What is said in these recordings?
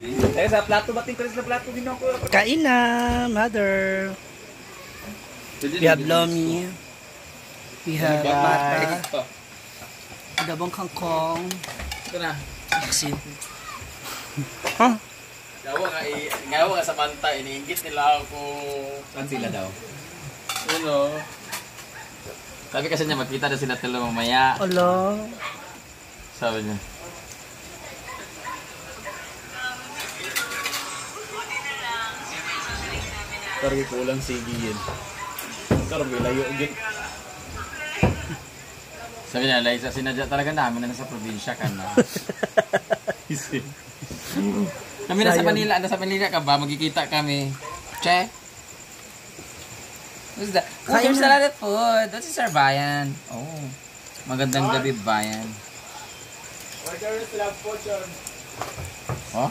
Eh, sa plato, bating ko rin sa plato din ako. Kain na, mother. We have lomi. We have adobong kangkong. Ito na. Asin. Huh? Ngawa ka sa manta, iniinggit nila ako. Saan sila daw? Ano? Sabi kasi niya, magkita na sila talo mamaya. Hello. Sabi niya. Kargi ko lang sige yun. Kargi layo yun. Sabi niya, Liza, sinadya talaga namin na nasa probinsya ka na. Kami nasa Manila ka ba? Magkikita kami. Check. What's that? Oh, there's a lot of food. This is our bayan. Oh. Magandang gabi, bayan. Oh?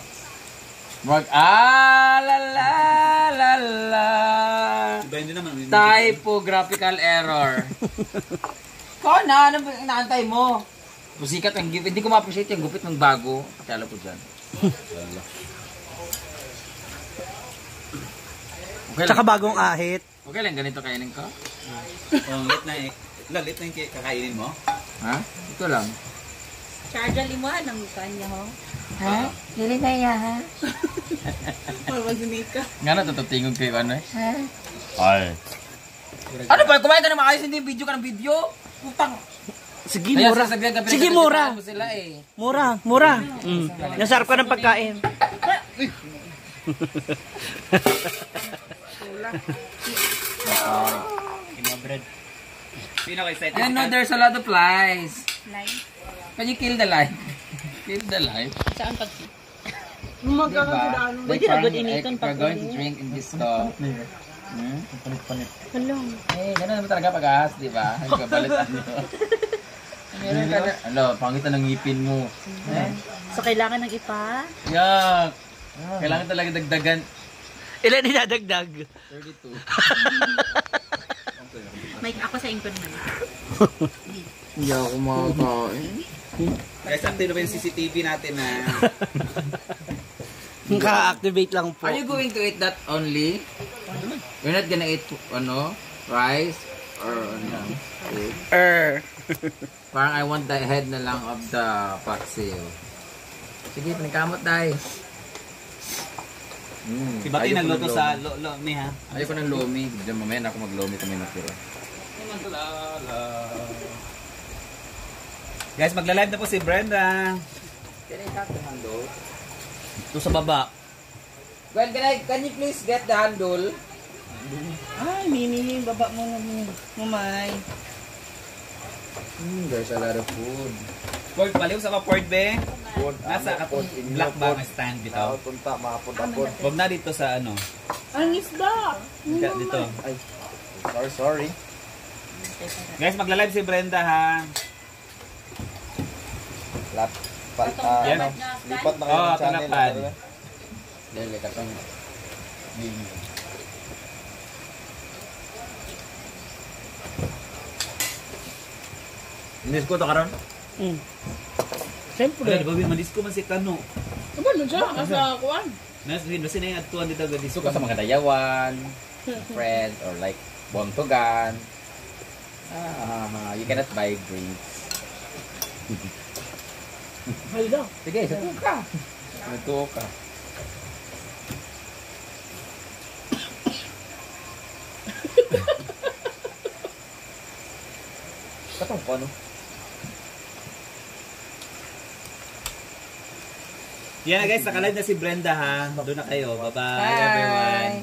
La la la la. Typographical error. Ko na, ano inaantay mo? Pusikat ang gupit. Hindi ko ma-appreciate yung gupit ng bago. Pakala po dyan. Okay Tsaka bagong ahit. Okay lang, ganito kainin ko? Lit na yung kakainin mo? Ha? Ito lang. Charger limuan ang kanya ho. Ha? Dili na ya ha. Magsinika. Nga na, tatatingog kayo ano eh? Ha? Ay. Ano ba? Kumain ka na maayos, hindi video ka ng video? Putang. Sige, mura. Sige, mura. Sila, eh. Mura, mura. Nasarap ka ng pagkain. I know there's a lot of lies. Live. Can you kill the light? Kill the light. Saan pag Diba? Pwede na good initon We're going to drink in this cup. Panit-panit. Halong. Eh, gano'n naman talaga pag-ahas, di ba? Nagkabalitan nyo. Meron ka na. Alo, pangitan ng ngipin mo. So kailangan ng ipa? Yak! Kailangan talaga dagdagan. Ilan dinadagdag? 32. Mike, ako sa ingkod man. Hindi ako makakain. Guys, active na ba yung CCTV natin na? Ka-activate lang po. Are you going to eat that only? You're not gonna eat, rice? Or, food? Parang I want the head na lang of the paksiw. Sige, paningkamot dahil. Si Bati nagluto sa lomi ha? Ayoko ng lomi. Diyan mamaya na ako mag-lomi kami natira. Guys, magla-live na po si Brenda. Can I have the handle? Ito sa baba. Well, can you please get the handle? Ay, Mimi, baba mo na, Mamay. There's a lot of food. Port, baliw sa ka Port Be. Food, Nasa katong black ba nga stand bitaw? Punta, makapod-apod. Huwag na dito sa ano. Ang isda! Dito. Ay, sorry. Guys, magla-live si Brenda ha. Yan. Lipat na kayo ng channel. Dali, katong. Inis ko to karon. Siyempre. Di ba manisko man si Kano? Ano nun siya? Asa kuwan? Nasa sinay atuan dito ga disco. Gusto ka sa mga dayawan, friends, or like bontogan. You cannot buy drinks. Hala. Sige, sato ka. Sato ka. Katong ko, no? Yan na guys, nakalive na si Brenda ha. Doon na kayo. Bye-bye Hi. everyone.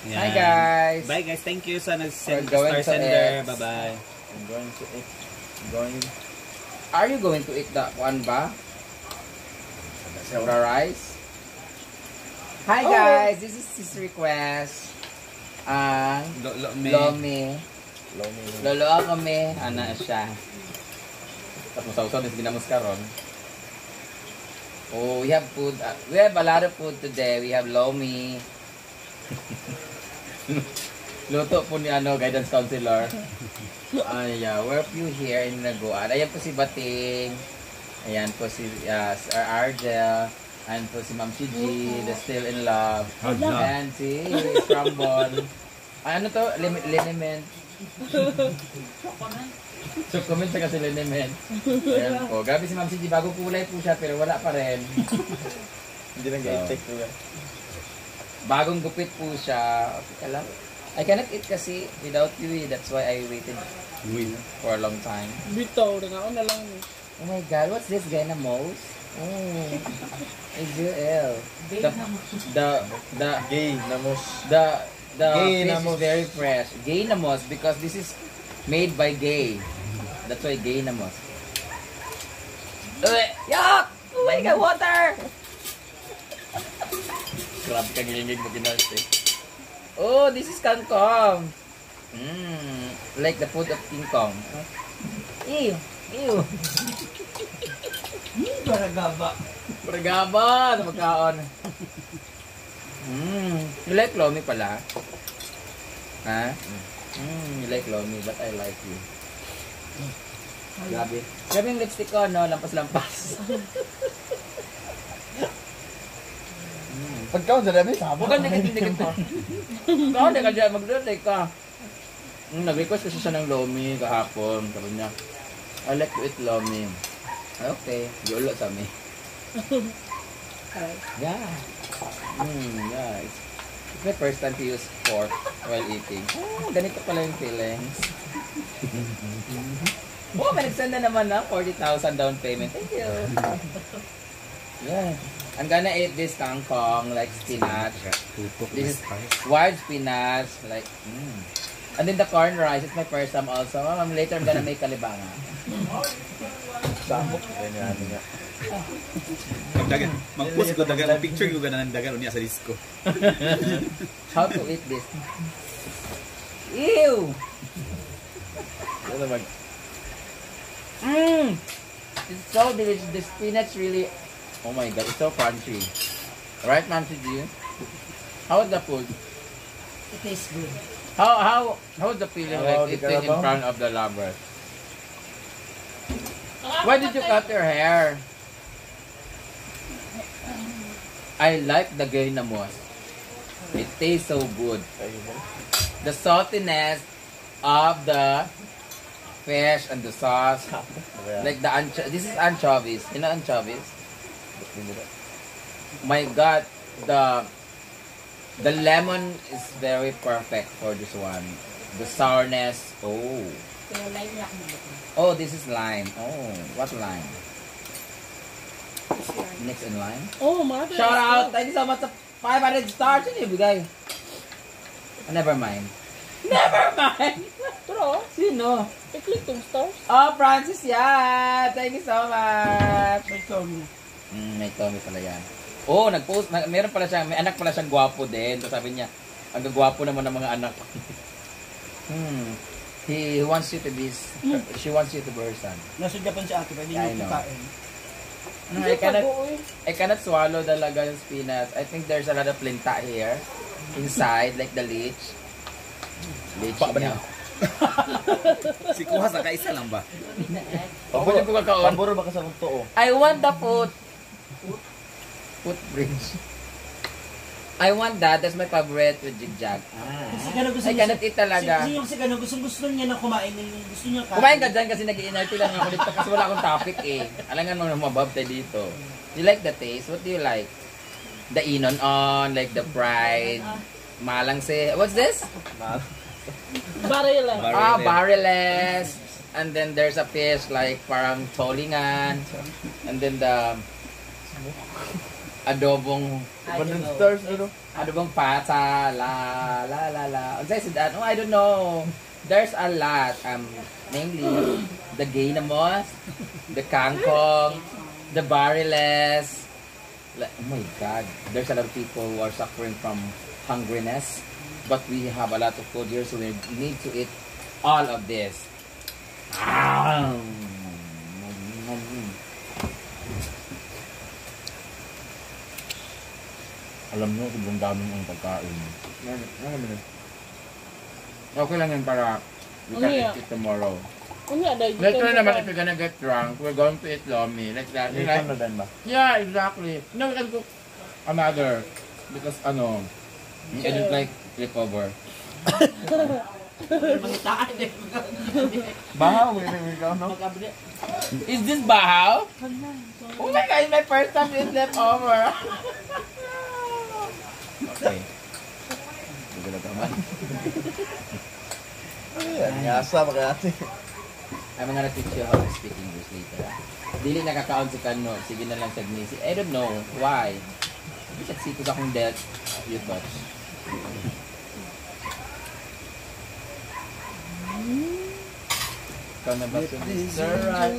Yan. Hi guys. Bye guys. Thank you sa nag-send We're going star to sender. X. Bye-bye. I'm going to eat. Are you going to eat that one ba? The rice? Hi guys, this is his request. Lomi. Lolo kami. Ana siya. Tapos sausaw din ginamos karon. Oh, we have food. We have a lot of food today. We have lomi. Luto po ni guidance counselor. Where are you here in Naguan? Ayan po si Bating. Ayan po si Argel. And po si Ma'am Shiji, the Still in Love. Hala. And si Crumble. Ay, ano to? Liniment. Chocolate sa kasi liniment. Ayan po. Grabe si Ma'am Shiji, bago kulay po siya pero wala pa rin. Hindi lang ga-take ko yan. Bagong gupit po siya. Okay lang. I cannot eat kasi without you. That's why I waited for a long time. Bitaw, rin ako na lang. Oh my God, what's this guy na Mose? Oh, AJL. The Gay na mos. the Gay fish na is mos. very fresh. Gay na mos because this is made by gay. That's why gay na mos. Yuck! Oh my God, water! Grabe kang hingig mo kinarte. Oh, this is kangkong. Like the food of King Kong. Ew, ew. Baragaba. Baragaba, na magkaon. You like lomi pala? Ha? You like lomi, but I like you. Grabe. Grabe yung lipstick ko, no? Lampas-lampas. Pagkaon sa dami, sabon. Huwag kang dikit-dikit ko. Ikaw, hindi ka dyan. Mag-relay ka. Nag-request kasi siya ng lomi kahapon. Sabi niya, I like to eat lomi. Okay. Yolo sa me. Yeah. Yeah. It's my first time to use fork while eating. Oh, ganito pala yung feelings. Oh, may nagsend na naman na 40,000 down payment. Thank you. Yeah. I'm gonna eat this kangkong like spinach. This is wild spinach, like and then the corn rice. It's my first time also. Later I'm gonna make kalibanga. Sabok. Ganyan nga. Magdagan, mag-post ko dagan, picture ko ganang dagan unya sa disco. How to eat this? Ew! Ano mag... It's so delicious. The spinach really. Oh my God, it's so crunchy. Right, Ma'am Siji? How was the food? It tastes good. How was the feeling Oh, like di eating in Carabao? front of the lovers? Why did you cut your hair? I like the gaynamos. It tastes so good. The saltiness of the fish and the sauce. Like the this is anchovies. You know anchovies? My God, the lemon is very perfect for this one. The sourness. Oh, this is lime. Oh, what lime? Mix and lime. Oh, mother. Shout out! Thank you so much sa 500 stars. Ano yung bigay? Oh, never mind. Never mind! Pero, Sino? i-click tong stars. Oh, Francis yan! Thank you so much! May Tommy. May Tommy pala yan. Oh, nag-post. Meron pala siyang, may anak pala siyang gwapo din. So sabi niya, ang gwapo naman ng mga anak. He wants you to be, she wants you to be her son. Nasa Japan si ate, pwede I niyo know. kukain. I cannot swallow talaga yung spinach. I think there's a lot of linta here. Inside, like the leech. Leech niya. Si Kuha sa kaisa lang ba? Pabuli po kakaon. Paburo ba ka sa totoo? I want the footbridge. I want that. That's my favorite with jigjag. Si Gano gusto I cannot eat talaga. Si Gano gusto niya na kumain. Gusto niya kain. Kumain ka dyan kasi nag-i-inerte lang ako dito kasi wala akong topic eh. Alangan mo na mabab tayo dito. You like the taste? What do you like? The inon-on, like the fried, malangse. What's this? Barilla. Barriles. And then there's a fish like parang tolingan. And then the adobong Stars, ano? adobong pata, la. Ano say that? Oh, I don't know. There's a lot. Namely, the gaynamos, the kangkong, the barriles. Like, oh my God. There's a lot of people who are suffering from hungriness. But we have a lot of food here, so we need to eat all of this. Alam nyo, sobrang daming ang pagkain. Okay lang yan para we can eat it tomorrow. Kunya, dahil Later naman, if you're gonna get drunk, we're going to eat lomi. Like that. Dito Like, na din ba? yeah, exactly. No, we can cook another. Because, I don't like leftover. Bahaw, ikaw, no? Is this bahaw? Oh my God, it's my first time to eat leftover. Okay. Hindi na naman. Ayan, ngasa pa kaya ate. I'm gonna teach you how to speak English later. Dili nakakaon si Kano. Sige na lang sa gnisi. I don't know why. Bisat siko sa akong death. You touch. Ikaw na ba si Mr. Right?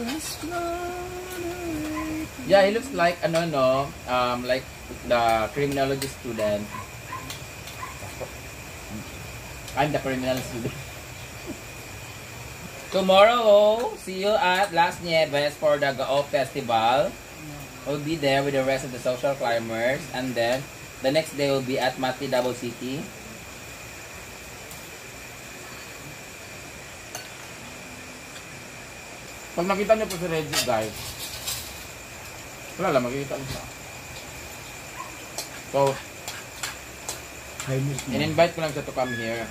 Yeah, he looks like, like the criminology student. I'm the criminal student. Tomorrow, see you at Las Nieves for the Gao Festival. We'll be there with the rest of the social climbers. And then, the next day will be at Mati Davao City. Pag nakita niyo po si Reggie, guys, wala lang, makikita niyo siya. So, in-invite ko lang siya to come here.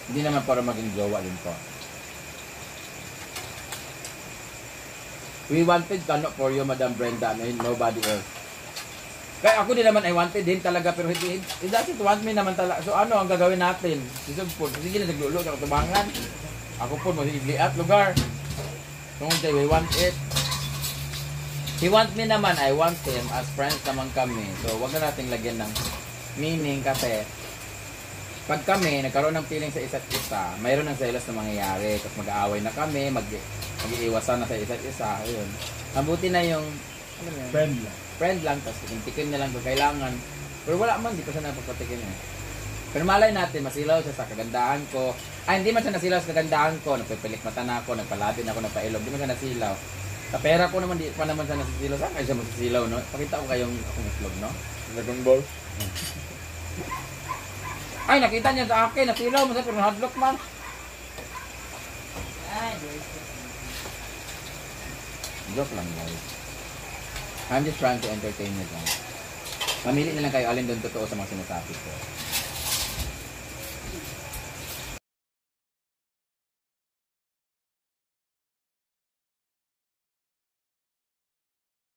Hindi naman para maging jowa din po. We wanted Kano for you, Madam Brenda, and nobody else. Kaya ako din naman, I wanted din talaga, pero he doesn't want me naman talaga. So ano ang gagawin natin? Sige na, naglulo sa katubangan. Ako po, mag-igliat lugar. Kung we want it. He wants me naman, I want him. As friends naman kami. So wag na nating lagyan ng meaning kasi pag kami nagkaroon ng feeling sa isa't isa, mayroon ng selos na mangyayari. Tapos mag-aaway na kami, mag-iiwasan na sa isa't isa. Ayun. Mabuti na yung friend lang, tapos intikin na lang kung kailangan. Pero wala man, di ko siya napagpatikin eh. Pero malay natin, masilaw siya sa kagandahan ko. Ay, hindi man siya nasilaw sa kagandahan ko. Nagpipilik mata na ako, nagpalapit na ako, nagpailog. Di man siya nasilaw. Sa pera ko naman, di pa naman siya nasisilaw. Saan kayo siya masisilaw, no? Pakita ko kayong akong itlog, no? Dragon Ball. Ay, nakita niya sa akin, nasilaw mo sa pero hadlock man. Joke lang, guys. I'm just trying to entertain you lang. Mamili na lang kayo alin doon totoo sa mga sinasabi ko.